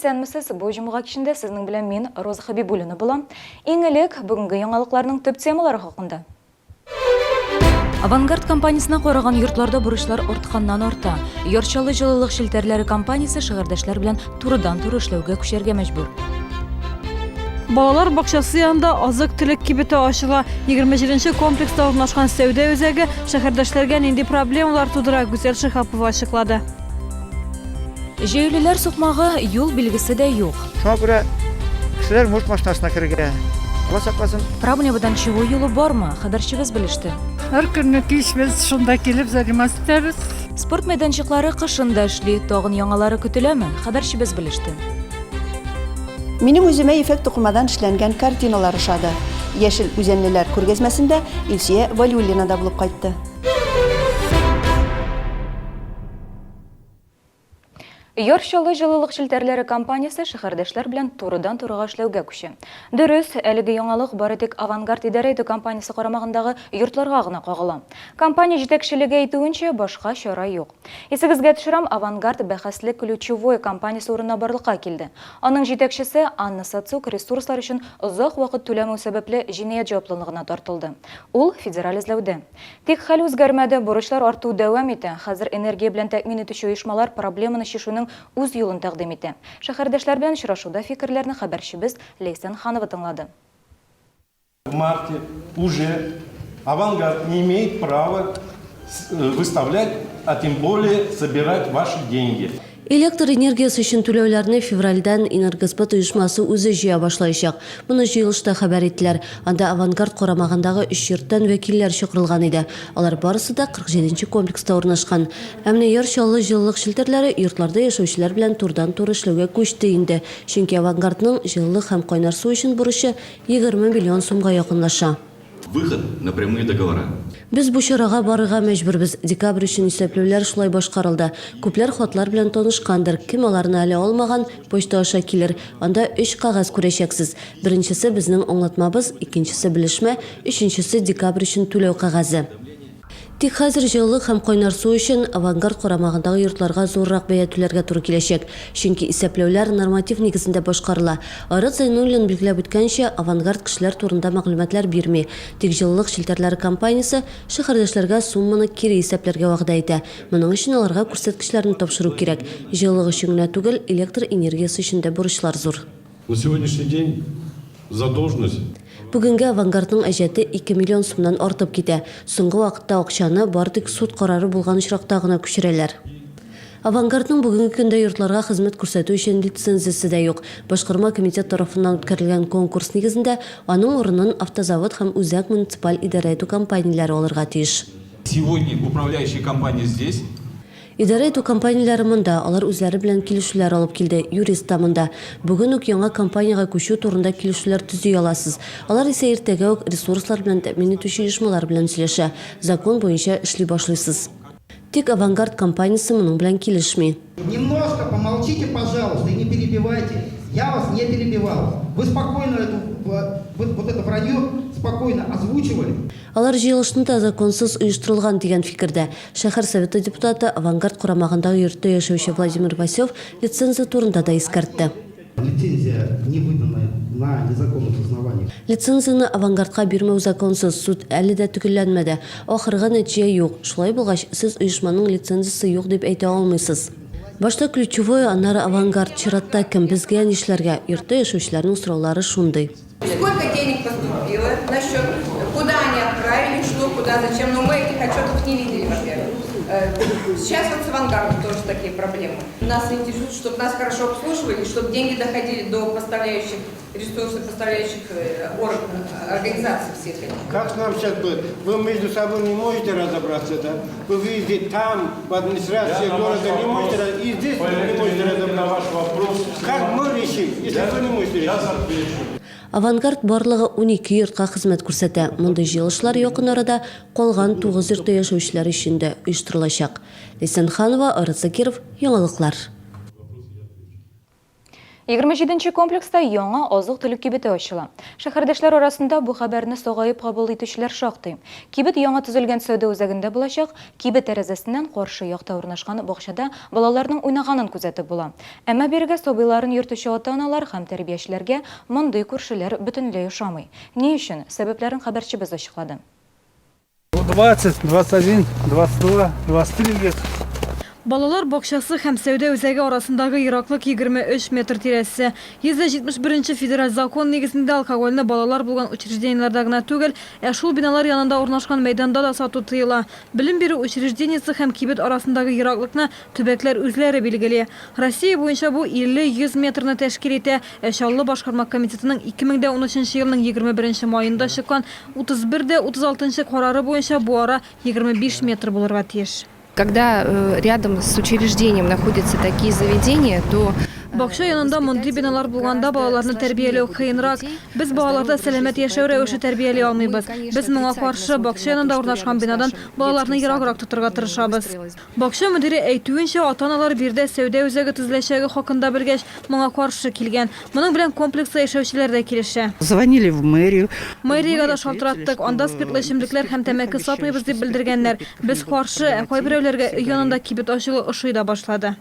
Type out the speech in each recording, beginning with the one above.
Исәнмесез, бу җомга кичендә сезнең белән мин, Роза Хәбибуллина булам. Иң элек, бүгенге яңалыкларның төп темалары хакында. Авангард компаниясенә караган йортларда бурычлар артканнан арта. Яр Чаллы җылылык челтәрләре компаниясе шәһәрдәшләр белән турыдан-туры эшләүгә күчәргә мәҗбүр. Балалар бакчасы янында азык-төлек кибете ачыла. 27 нче комплекста урнашкан сәүдә үзәге шәһәрдәшләргә нинди проблемалар тудыра, Гүзәл Шиһапова ачыклады. Җәяүлеләр сукмагы, юл билгесе дә юк. Шуңа күрә кешеләр морт машинасына керергә. Алла сакласын. Проблемадан чыгу юлы бармы? Хәбәрчебез белеште. Һәр көнне кич без шунда килеп заниматься итәбез. Спорт мәйданчыклары кышын да эшли. Тагын яңалары көтеләме? Хәбәрчебез белеште. Минем үземә ефәк тукымадан эшләнгән картиналар ошады. Яшел үзәнлеләр күргәзмәсендә Илсөя Вәлиуллина да булып кайтты. Яр Чаллы җылылык челтәрләре компаниясе шәһәрдәшләр белән турыдан-турыга эшләүгә күчә. Дөрес, әлеге яңалык бары тик Авангард идарә итү компаниясе карамагындагы йортларга гына кагыла. Компания җитәкчелеге әйтүенчә, башка чара юк. Исегезгә төшерәм, Авангард бәхәсле Ключевой компаниясе урынына барлыкка килде. Аның җитәкчесе Анна Сацук ресурслар өчен озак вакыт түләмәү сәбәпле җинаять җаваплылыгына тартылды. Ул федераль эзләүдә. Тик хәл үзгәрмәде, бурычлар арту дәвам итә. Хәзер энергия белән тәэмин итүче оешмалар проблеманы чишүнең үз юлын тәкъдим итә. Шәһәрдәшләр белән очрашуда фикерләрне хәбәрчебез Ләйсән Ханова тыңлады. В марте уже Авангард не имеет права выставлять, а тем более собирать ваши деньги. Электр энергиясе өчен түләүләрне февральдән Энергосбыт оешмасы үзе җыя башлаячак. Моны җыелышта хәбәр иттеләр. Анда Авангард карамагындагы өч йорттан вәкилләр чакырылган иде. Алар барысы да 47 нче комплекста урнашкан. Ә менә Яр Чаллы җылылык челтәрләре йортларда яшәүчеләр белән турыдан-туры эшләүгә күчте инде. Чөнки Авангардның җылылык һәм кайнар су өчен бурычы 20 миллион сумга якынлаша. Выход на прямые договора. Без бу чарага барырга мәҗбүрбез. Декабрь өчен исәпләүләр шулай башкарылды. Күпләр хатлар белән танышкандыр. Кем аларны әле алмаган, почта аша килер. Анда өч кәгазь күрәчәксез. Беренчесе, безнең аңлатмабыз, икенчесе, белешмә, өченчесе, декабрь өчен түләү кәгазе. Тик хәзер җылылык һәм кайнар су өчен Авангард карамагындагы йортларга зуррак бәя түләргә туры киләчәк, чөнки исәпләүләр норматив нигезендә башкарыла. Айрат Зәйнуллин билгеләп үткәнчә, Авангард кешеләр турында мәгълүматлар бирми. Тик җылылык челтәрләре компаниясе шәһәрдәшләргә сумманы кире исәпләргә вәгъдә итә. Моның өчен аларга күрсәткечләрне тапшыру кирәк. Җылылык өчен генә түгел, электр энергиясе өчен дә бурычлар зур. На сегодняшний день задолженность. Бүгенгә Авангардның әҗәте 2 миллион сумнан артып китә. Соңгы вакытта акчаны бары тик суд карары булган очракта гына күчерәләр. Авангардның бүгенге көндә йортларга хезмәт күрсәтү өчен лицензиясе дә юк. Башкарма комитет тарафыннан үткәрелгән конкурс нигезендә аның урынын Автозавод һәм Үзәк муниципаль идарә итү компанияләре алырга тиеш. Сегодня управляющая компания здесь. Идарә итү компанияләре монда, алар үзләре белән килешүләр алып килде, юрист та монда. Бүген үк яңа компаниягә күчү турында килешүләр төзи аласыз. Алар исә иртәгә үк ресурслар белән тәэмин итүче оешмалар белән сөйләшә. Закон буенча эшли башлыйсыз. Тик Авангард компаниясе моның белән килешми. Немножко помолчите, пожалуйста, и не перебивайте. Я вас не перебивал. Вы спокойно эту, вот это вранье спокойно озвучивали. Алар җыелышны да законсыз оештырылган дигән фикердә. Шәһәр Советы депутаты, Авангард карамагындагы йортта яшәүче Владимир Васев лицензия турында да искәртте. Лицензия не выдана на незаконных основаниях. Лицензияне Авангардка бирмәү законсыз, суд әле дә төгәлләнмәде. Ахыргы нәтиҗә юк. Шулай булгач, сез оешманың лицензиясе юк дип әйтә алмыйсыз. Башта Ключевое, аннары Авангард, чиратта кем, безгә нишләргә? Йортта яшәүчеләрнең сораулары шундый. Сколько денег поступило на счет, куда они отправили, что, куда, зачем, но мы этих отчетов не видели, во-первых. Э, сейчас вот с авангардом тоже такие проблемы. Нас интересует, чтобы нас хорошо обслуживали, чтобы деньги доходили до поставляющих ресурсы, поставляющих э, организаций всех этих. Как нам сейчас быть? Вы между собой не можете разобраться, да? Вы видите там, в администрации Я города не можете, и здесь не можете разобраться. На ваш вопрос. Как мы решим, если вы не можете решить? Сейчас отвечу. Авангард барлыгы 12 йортка хезмәт күрсәтә. Мондый җыелышлар якын арада калган 9 йортта яшәүчеләр өчен дә оештырылачак. Ләйсән Ханова, Айрат Закиров, Яңалыклар. 27 нче комплекста яңа азык-төлек кибете ачыла. Шәһәрдәшләр арасында бу хәбәрне сагаеп кабул итүчеләр шактый. Кибет яңа төзелгән сәүдә үзәгендә булачак, кибет тәрәзәсеннән каршы якта урнашкан бакчада балаларның уйнаганын күзәтеп була. Әмма бирегә сабыйларын йөртүче ата-аналар һәм тәрбиячеләргә мондый күршеләр бөтенләй ошамый. Ни өчен? Сәбәпләрен хәбәрчебез ачыклады. 20, 21, 22, 23 лет. Балалар бакчасы һәм сәүдә үзәге арасындагы ераклык 23 метр тирәсе. 171 нче федераль закон нигезендә алкогольне балалар булган учреждениеләрдә генә түгел, ә шул биналар янында урнашкан мәйданда да сату тыела. Белем бирү учреждениесе һәм кибет арасындагы ераклыкны төбәкләр үзләре билгели. Россия буенча бу 50-100 метрны тәшкил итә, ә Чаллы башкарма комитетының 2013 нче елның 21 нче маенда чыккан 31 дә 36 нчы карары буенча бу ара 25 метр булырга тиеш. Когда рядом с учреждением находятся такие заведения, то Бакча янында мондый биналар булганда балаларны тәрбияләү кыенрак. Без балаларда сәламәт яшәү рәвеше тәрбияли алмыйбыз. Без моңа каршы, бакча янында урнашкан бинадан балаларны ераграк тотырга тырышабыз. Бакча мөдире әйтүенчә, ата-аналар биредә сәүдә үзәге төзеләчәге хакында белгәч, моңа каршы килгән. Моның белән комплекста яшәүчеләр дә килешә. Звонили в мэрию. Мэриягә дә шалтыраттык, анда спиртлы эчемлекләр һәм тәмәке сатмыйбыз дип белдергәннәр. Без каршы, ә кайберәүләргә өй янында кибет ачылу ошый да башлады.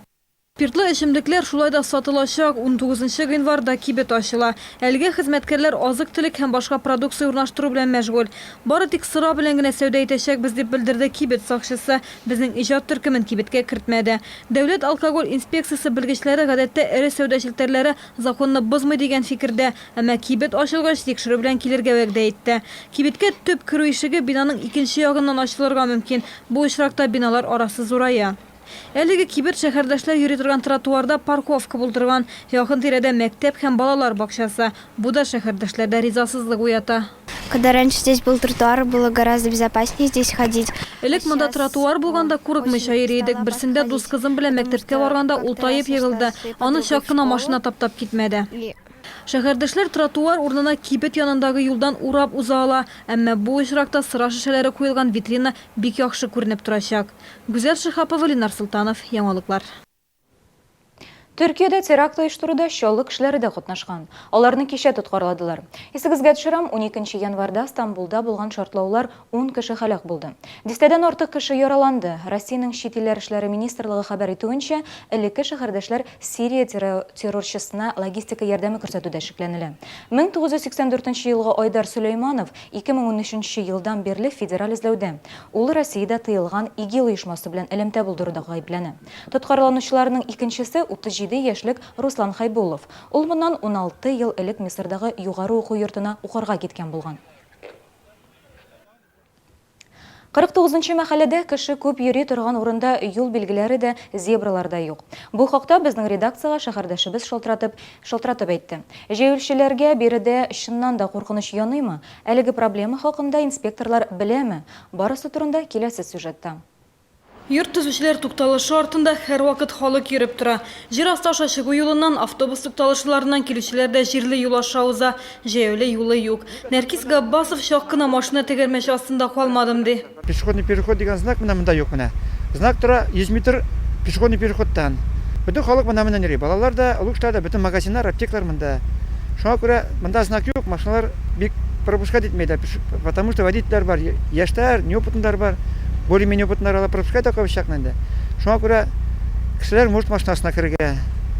Спиртлы эчемлекләр шулай да сатылачак, унтугызынчы гыйнварда кибет ачыла. Әлегә хезмәткәрләр азык-төлек һәм башка продукция урнаштыру белән мәшгуль. Бары тик сыра белән генә сәүдә итәчәкбез, дип белдерде кибет сакчысы. Безнең иҗат төркемен кибеткә кертмәде. Дәүләт алкоголь инспекциясе белгечләре гадәттә эре сәүдә челтәрләре законны бозмый дигән фикердә, әмма кибет ачылгач тикшерү белән килергә вәгъдә итте. Кибеткә төп керү ишеге бинаның икенче ягыннан ачылырга мөмкин, бу очракта биналар арасы зурая. Әлеге кибет шәһәрдәшләр йөри торган тротуарда парковка булдырган. Якын-тирәдә мәктәп һәм балалар бакчасы. Бу да шәһәрдәшләрдә ризасызлык уята. Когда раньше здесь был тротуар, было гораздо безопаснее здесь ходить. Элек монда тротуар булганда курыкмыйча йөри идек. Берсендә дус кызым белән мәктәпкә барганда ул таеп егылды. Аны чак кына машина таптап китмәде. Шәһәрдәшләр тротуар урынына кибет янындагы юлдан урап уза ала. Әмма бу очракта сыра шешәләре куелган витрина бик яхшы күренеп торачак. Гүзәл Шиһапова, Ленар Солтанов, Яңалыклар. Төркиядә теракт оештыруда Чаллы кешеләре дә катнашкан. Аларны кичә тоткарладылар. Исегезгә төшерәм, уникенче январьда Стамбулда булган шартлаулар ун кеше һәлак булды. Дистәдән артык кеше яраланды. Россиянең чит илләр эшләре министрлыгы хәбәр итүенчә, элекке шәһәрдәшләр Сирия террорчысына логистика ярдәме күрсәтүдә шикләнелә. 1984 нче елгы Айдар Сөләйманов 2013 нче елдан бирле федераль эзләүдә. Ул Россиядә тыелган ИГИЛ оешмасы белән элемтә булдыруда гаепләнә. Тоткарланучыларның икенчесе, 37 яшьлек Руслан Хәйбуллов. Ул моннан 16 ел элек Мисырдагы югары уку йортына укырга киткән булган. 49 нчы мәхәлләдә кеше күп йөри торган урында юл билгеләре дә, зебралар да юк. Бу хакта безнең редакциягә шәһәрдәшебез шалтыратып шалтыратып әйтте. Җәяүлчеләргә биредә чыннан да куркыныч яныймы? Әлеге проблема хакында инспекторлар беләме? Барысы турында киләсе сюжетта. Йорт төзүчеләр тукталышы артында һәрвакыт халык йөреп тора. Җир асты аша чыгу юлыннан, автобус тукталышларыннан килүчеләр дә җирле юл аша уза. Җәяүле юлы юк. Нәркис Габбасов чак кына машина тәгәрмәче астында калмадым, ди. Пешеходный переход дигән знак менә монда юк менә. Знак тора 100 метр пешеходный переходтан. Бөтен халык менә моннан йөри. Балалар да, олы кешеләр дә, бөтен магазиннар, аптекалар монда. Шуңа күрә монда знак юк, машиналар бик пропускать итмиләр, потому что водительләр бар, яшьләр, неопытныйлар бар, более-менее опытныйлар алар пропускать итә кайчакны инде. Шуңа күрә кешеләр может машинасына керергә.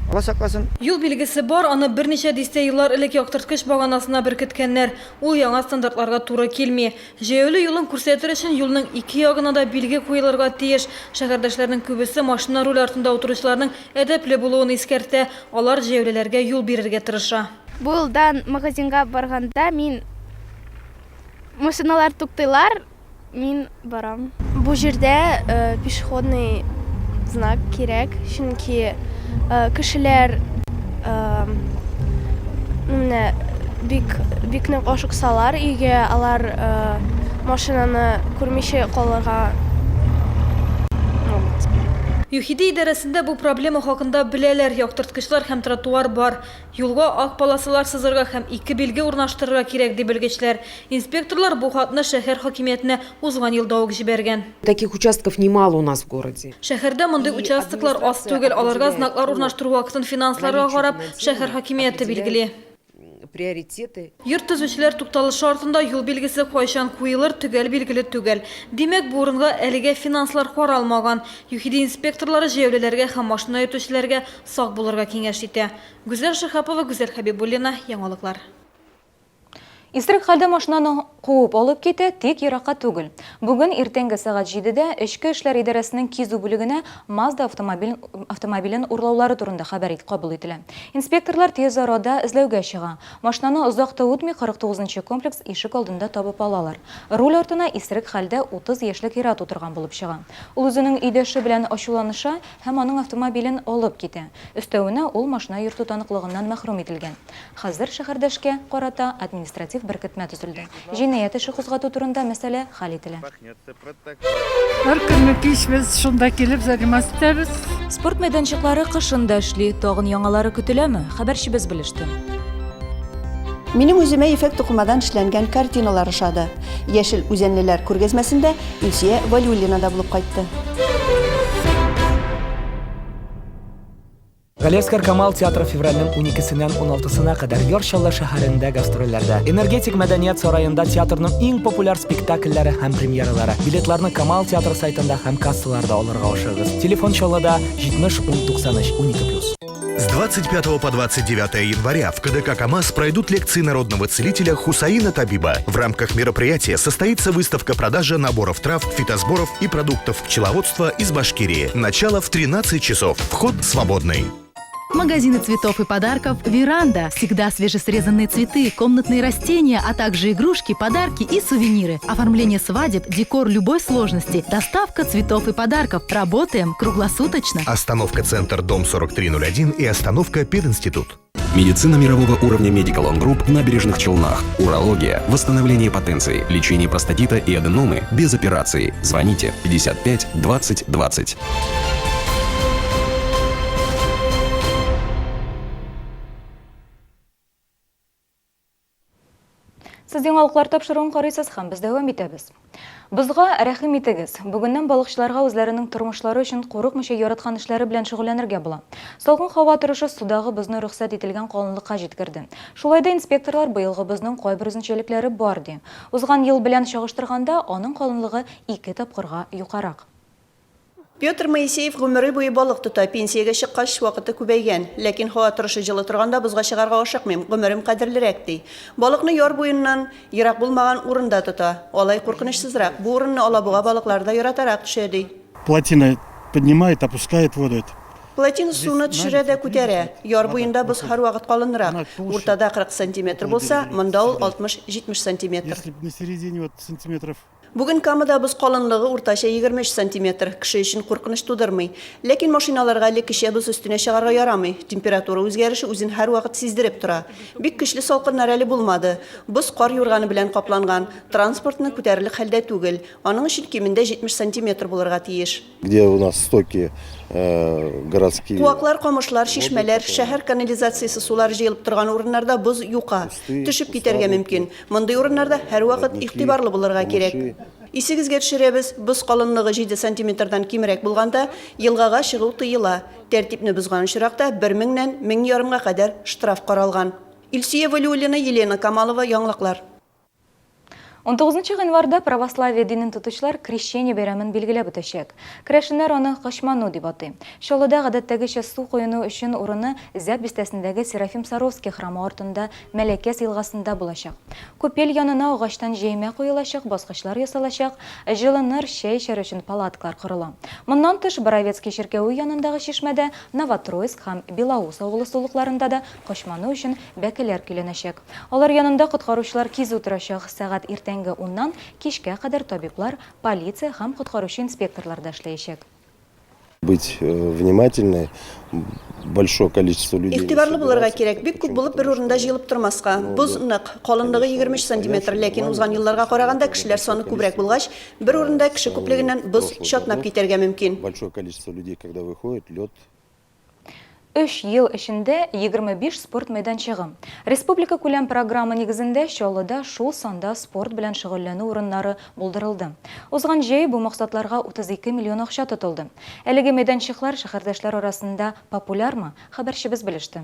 Алла сакласын. Юл билгесе бар, аны берничә дистә еллар элек яктырткыч баганасына беркеткәннәр. Ул яңа стандартларга туры килми. Җәяүле юлын күрсәтер өчен юлның ике ягына да билге куелырга тиеш. Шәһәрдәшләрнең күбесе машина руле артында утыручыларның әдәпле булуын искәртә. Алар җәяүлеләргә юл бирергә тырыша. Бу юлдан магазинга барганда мин машиналар туктыйлар, мин барам. Бу җирдә пешеходный знак кирәк, чөнки Кешеләр менә бик бик нык ашыксалар өйгә, алар машинаны күрмичә калырга могут. ЮХИДИ идарәсендә бу проблема хакында беләләр, яктырткычлар һәм тротуар бар. Юлга ак полосалар сызырга һәм ике билге урнаштырырга кирәк, ди белгечләр. Инспекторлар бу хатны шәһәр хакимиятенә узган елда ук җибәргән. Таких участков немало у нас в городе. Шәһәрдә мондый участоклар аз түгел, аларга знаклар урнаштыру вакытын финансларга карап, шәһәр хакимияте билгели. Приоритеты. Йорт төзүчеләр тукталышы артында юл билгесе кайчан куелыр, төгәл билгеле түгел. Димәк, бу урынга әлегә финанслар каралмаган. ЮХИДИ инспекторлары җәяүлеләргә һәм машина йөртүчеләргә сак булырга киңәш итә. Гүзәл Шиһапова, Гүзәл Хәбибуллина, Яңалыклар. Исерек хәлдә машинаны куып алып китә, тик еракка түгел. Бүген иртәнге сәгать җидедә Эчке эшләр идарәсенең кизү бүлегенә Мазда автомобиль автомобилен урлаулары турында хәбәр кабул ителә. Инспекторлар тиз арада эзләүгә чыга. Машинаны озак та үтми 49 нчы комплекс ишек алдында табып алалар. Руль артына исерек хәлдә 30 яшьлек ир-ат утырган булып чыга. Ул үзенең өйдәше белән ачуланыша һәм аның автомобилен алып китә. Өстәвенә, ул машина йөртү таныклыгыннан мәхрүм ителгән. Хәзер шәһәрдәшкә карата административ беркетмә төзелде. Җинаять эше кузгату турында мәсьәлә хәл ителә. Һәр көнне кич без шунда килеп заниматься итәбез. Спорт мәйданчыклары кышын да эшли. Тагын яңалары көтеләме? Хәбәрчебез белеште. Минем үземә ефәк тукымадан эшләнгән картиналар ошады. Яшел үзәнлеләр күргәзмәсендә Илсөя Вәлиуллина да булып кайтты. Галиәсгар Камал театры февральнең уникесеннән уналтысына кадәр Яр Чаллы шәһәрендә гастрольләрдә. Энергетик мәдәният сараенда театрның иң популяр спектакльләре һәм премьералары. Билетларны Камал театры сайтында һәм кассаларда алырга ашыгыгыз. Телефон Чаллыда 70 10 93 12 плюс. С 25 по 29 января в КДК КАМАЗ пройдут лекции народного целителя Хусаина Табиба. В рамках мероприятия состоится выставка-продажа наборов трав, фитосборов и продуктов пчеловодства из Башкирии. Начало в 13 часов. Вход свободный. Магазины цветов и подарков «Веранда». Всегда свежесрезанные цветы, комнатные растения, а также игрушки, подарки и сувениры. Оформление свадеб, декор любой сложности, доставка цветов и подарков. Работаем круглосуточно. Остановка «Центр», дом 4301 и остановка «Пединститут». Медицина мирового уровня Medical On Group в Набережных Челнах. Урология, восстановление потенции, лечение простатита и аденомы без операции. Звоните 55 20 20. Сез яңалыклар тапшыруын карыйсыз һәм без дәвам итәбез. Бозга рәхим итегез. Бүгеннән балыкчыларга үзләренең тормышлары өчен курыкмыйча яраткан эшләре белән шөгыльләнергә була. Салкын һава торышы судагы бозны рөхсәт ителгән калынлыкка җиткерде. Шулай да инспекторлар быелгы бозның кайбер үзенчәлекләре бар ди. Узган ел белән чагыштырганда, аның калынлыгы ике тапкырга юкарак. Петр Моисеев гомере буе балык тота, пенсиягә чыккач, вакыты күбәйгән. Ләкин һава торышы җылы торганда бозга чыгарга ашыкмыйм, гомерем кадерлерәк, ди. Балыкны яр буеннан ерак булмаган урында тота. Алай куркынычсызрак. Бу урынны алабуга балыклары да яратарак төшә, ди. Плотина поднимает, опускает воду это. Плотина суны төшерә дә күтәрә. Яр буенда боз һәрвакыт калынрак, уртада 40 сантиметр булса, монда ул 60-70 сантиметр. Если на середине вот сантиметров Бүген Камада боз калынлыгы уртача 23 сантиметр, кеше өчен куркыныч тудырмый. Ләкин машиналарга элеккечә боз өстенә чыгарга ярамый, температура үзгәреше үзен һәрвакыт сиздереп тора. Бик көчле салкыннар әле булмады. Боз кар юрганы белән капланган, транспортны күтәрерлек хәлдә түгел, аның өчен кимендә 70 сантиметр булырга тиеш. Где у нас стоки городские. Куаклар, камышлар, чишмәләр, шәһәр канализациясе сулары җыелып торган урыннарда боз юка, төшеп китәргә мөмкин. Мондый урыннарда һәрвакыт игътибарлы булырга кирәк. Исегезгә төшерәбез, боз калынлыгы җиде сантиметрдан кимрәк булганда, елгага чыгу тыела. Тәртипне бозган очракта бер меңнән мең ярымга кадәр штраф каралган. Илсөя Вәлиуллина, Елена Камалова, Яңалыклар. Унтугызынчы гыйнварда православие динен тотучылар Крещение бәйрәмен билгеләп үтәчәк. Керәшеннәр аны Качману дип атый. Чаллыда гадәттәгечә су коену өчен урыны Зәб бистәсендәге Серафим Саровский храмы артында Мәләкәс елгасында булачак. Купель янына агачтан җәймә куелачак, баскычлар ясалачак, җылыныр, чәй эчәр өчен палаткалар корыла. Моннан тыш, Боровецкий чиркәве янындагы чишмәдә, Новотроицк һәм Белоус авылы сулыкларында да качману өчен бәкеләр көйләнәчәк. Алар янында коткаручылар кизү торачак. Сәгать иртәнге уннан кичкә кадәр табиблар, полиция һәм коткаручы инспекторлар да эшләячәк. Быть внимательны, большое количество людей. Игътибарлы булырга кирәк, бик күп булып бер урында җыелып тормаска. Боз нык, калынлыгы 23 сантиметр, ләкин узган елларга караганда кешеләр саны күбрәк булгач, бер урында кеше күплегеннән боз чатнап китәргә мөмкин. Большое количество людей, когда выходит, лед Өч ел эчендә 25 спорт мәйданчыгы. Республикакүләм программа нигезендә Чаллыда шул санда спорт белән шөгыльләнү урыннары булдырылды. Узган җәй бу максатларга 32 миллион акча тотылды. Әлеге мәйданчыклар шәһәрдәшләр арасында популярмы, хәбәрчебез белеште.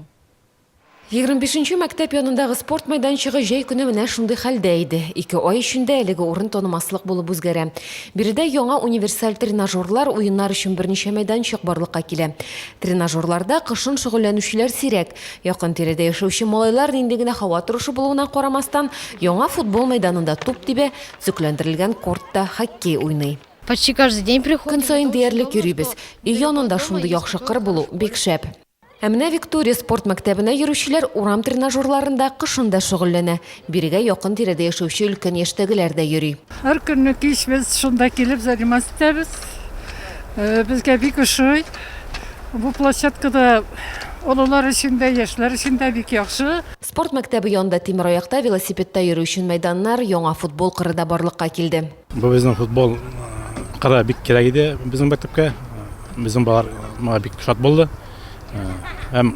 25 нче мәктәп янындагы спорт мәйданчыгы җәй көне менә шундый хәлдә иде. Ике ай эчендә әлеге урын танымаслык булып үзгәрә. Биредә яңа универсаль тренажерлар, уеннар өчен берничә мәйданчык барлыкка килә. Тренажерларда кышын шөгыльләнүчеләр сирәк. Якын-тирәдә яшәүче малайлар нинди генә һава торышы булуына карамастан, яңа футбол мәйданында туп тибә, төзекләндерелгән кортта хоккей уйный. Почти каждый день приходим. Көн саен диярлек йөрибез. Өй янында шундый яхшы кыр булу бик шәп. Ә менә Виктория спорт мәктәбенә йөрүчеләр урам тренажерларында кышын да шөгыльләнә. Бирегә якын-тирәдә яшәүче өлкән яшьтәгеләр дә йөри. Һәр көнне кич без шунда килеп заниматься итәбез. Безгә бик ошый. Бу площадкада олылар өчен дә, яшьләр өчен дә бик яхшы. Спорт мәктәбе янында тимераякта, велосипедта йөрү өчен мәйданнар, яңа футбол кыры да барлыкка килде. Бу безнең футбол кыры бик кирәк иде безнең мәктәпкә. Безнең балалар моңа бик шат булды. Һәм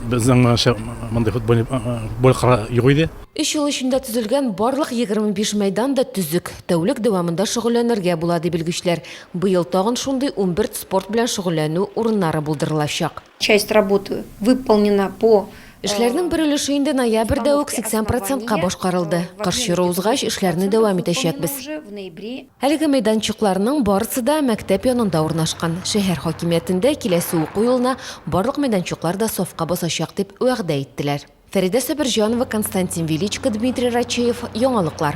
безнең моңарчы мондый футбол футбол кыры юк иде. Өч ел эчендә төзелгән барлык 25 мәйдан да төзек. Тәүлек дәвамында шөгыльләнергә була, ди белгечләр. Быел тагын шундый 11 спорт белән шөгыльләнү урыннары булдырылачак. Часть работы выполнена по Эшләрнең бер өлеше инде ноябрьдә үк 80 процентка башкарылды. Кыш чоры узгач, эшләрне дәвам итәчәкбез. Әлеге мәйданчыкларның барысы да мәктәп янында урнашкан. Шәһәр хакимиятендә киләсе уку елына барлык мәйданчыклар да сафка басачак дип вәгъдә иттеләр. Фәридә Сабирҗанова, Константин Величко, Дмитрий Рачеев, Яңалыклар.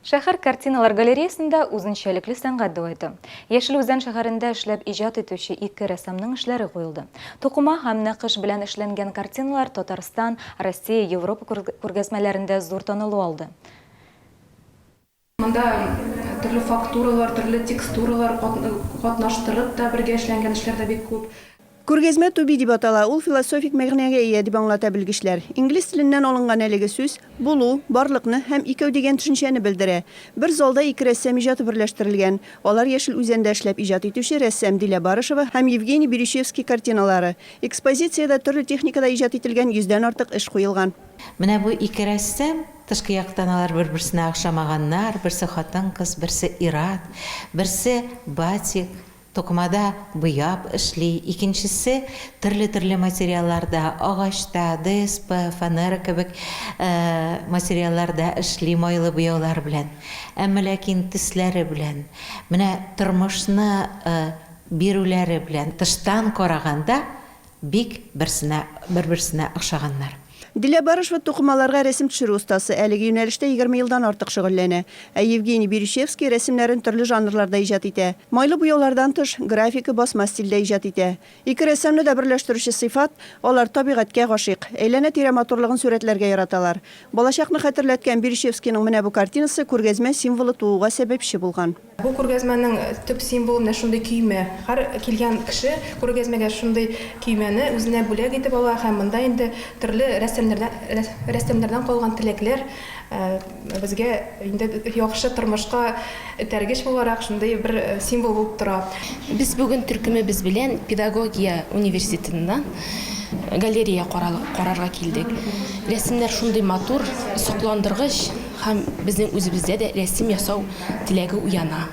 Шәһәр картиналар галереясында үзенчәлекле сәнгать дуэты. Яшел Үзән шәһәрендә эшләп иҗат итүче ике рәссамның эшләре куелды. Тукыма һәм нәкыш белән эшләнгән картиналар Татарстан, Россия, Европа күргәзмәләрендә зур танылу алды. Монда төрле фактуралар, төрле текстуралар катнаштырып та бергә эшләнгән эшләр дә бик күп. Күргәзмә Туби дип атала, ул философик мәгънәгә ия, дип аңлата белгечләр. Инглиз теленнән алынган әлеге сүз булу, барлыкны һәм икәү дигән төшенчәне белдерә. Бер залда ике рәссам иҗаты берләштерелгән. Алар Яшел Үзәндә эшләп иҗат итүче рәссам Дилә Барышева һәм Евгений Берючевский картиналары. Экспозициядә төрле техникада иҗат ителгән йөздән артык эш куелган. Менә бу ике рәссам, тышкы яктан алар бер-берсенә охшамаганнар, берсе хатын-кыз, берсе ир-ат, берсе батик, Тукымада буяп эшли, икенчесе төрле-төрле материалларда, агачта, ДСП, фанера кебек материалларда эшли майлы буяулар белән. Әмма ләкин төсләре белән, менә тормышны бирүләре белән тыштан караганда Бик берсенә, бер-берсенә охшаганнар. Дилә Барышева тукымаларга рәсем төшерү остасы, әлеге юнәлештә 20 елдан артык шөгыльләнә. Ә Евгений Берючевский рәсемнәрен төрле жанрларда иҗат итә. Майлы буяулардан тыш, графика, басма стильдә иҗат итә. Ике рәссамны да берләштерүче сыйфат, алар табигатькә гашыйк, әйләнә-тирә матурлыгын сурәтләргә яраталар. Балачакны хәтерләткән Берючевскийның менә бу картинасы күргәзмә символы тууга сәбәпче булган. Бу күргәзмәнең төп символы менә шундый көймә. Һәр килгән кеше күргәзмәгә шундый көймәне үзенә бүләк итеп ала һәм монда инде төрле рәссамнардан рәссамнардан калган теләкләр безгә инде яхшы тормышка этәргеч буларак шундый бер символ булып тора. Без бүген төркемебез белән педагогия университетыннан галерея карарга килдек. Рәсемнәр шундый матур, сокландыргыч һәм безнең үзебездә дә рәсем ясау теләге уяна.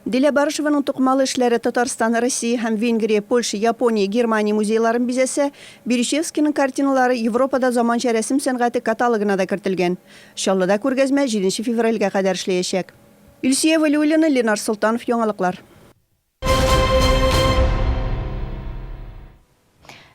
Дилә Барышеваның тукымалы эшләре Татарстан, Россия һәм Венгрия, Польша, Япония, Германия музейларын бизәсә, Берючевскийның картиналары Европада заманча рәсем сәнгате каталогына да кертелгән. Чаллыда күргәзмә җиденче февральгә кадәр эшләячәк. Илсөя Вәлиуллина, Ленар Солтанов, Яңалыклар.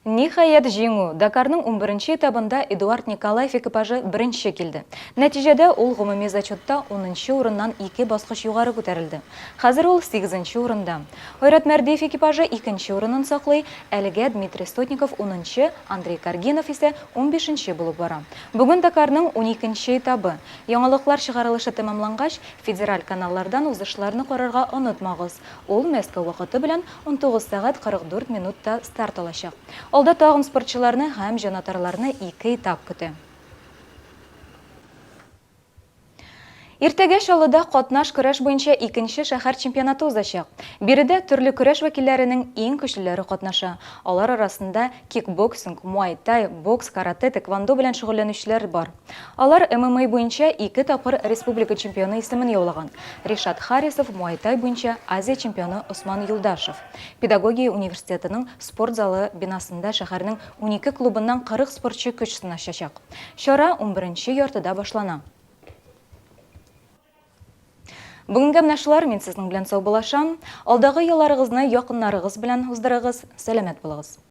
Ниһаять, җиңү! Дакарның унберенче этабында Эдуард Николаев экипажы беренче килде. Нәтиҗәдә, ул гомуми зачетта унынчы урыннан ике баскыч югары күтәрелде. Хәзер ул сигезенче урында. Айрат Мәрдиев экипажы икенче урынын саклый, әлегә Дмитрий Сотников унынчы, Андрей Каргинов исә унбишенче булып бара. Бүген Дакарның уникенче этабы. Яңалыклар чыгарылышы тәмамлангач, федераль каналлардан узышларны карарга онытмагыз. Ул Мәскәү вакыты белән 19 сәгать 44 минутта старт алачак. Алда тагын спортчыларны һәм җанатарларны ике этап көтә. Иртәгә Чаллыда катнаш көрәш буенча икенче шәһәр чемпионаты узачак. Биредә төрле көрәш вәкилләренең иң көчлеләре катнаша. Алар арасында кикбоксинг, муай-тай, бокс, каратэ, тэквондо белән шөгыльләнүчеләр бар. Алар MMA буенча ике тапкыр республика чемпионы исемен яулаган Ришат Харисов, муай-тай буенча Азия чемпионы Осман Юлдашев. Педагогия университетының спорт залы бинасында шәһәрнең 12 клубыннан 40 спортчы көч сынашачак. Чара унберенче яртыда башлана. Бүгенгә менә шулар, мин сезнең белән саубуллашам. Алдагы елларыгызны якыннарыгыз белән уздырыгыз, сәламәт булыгыз.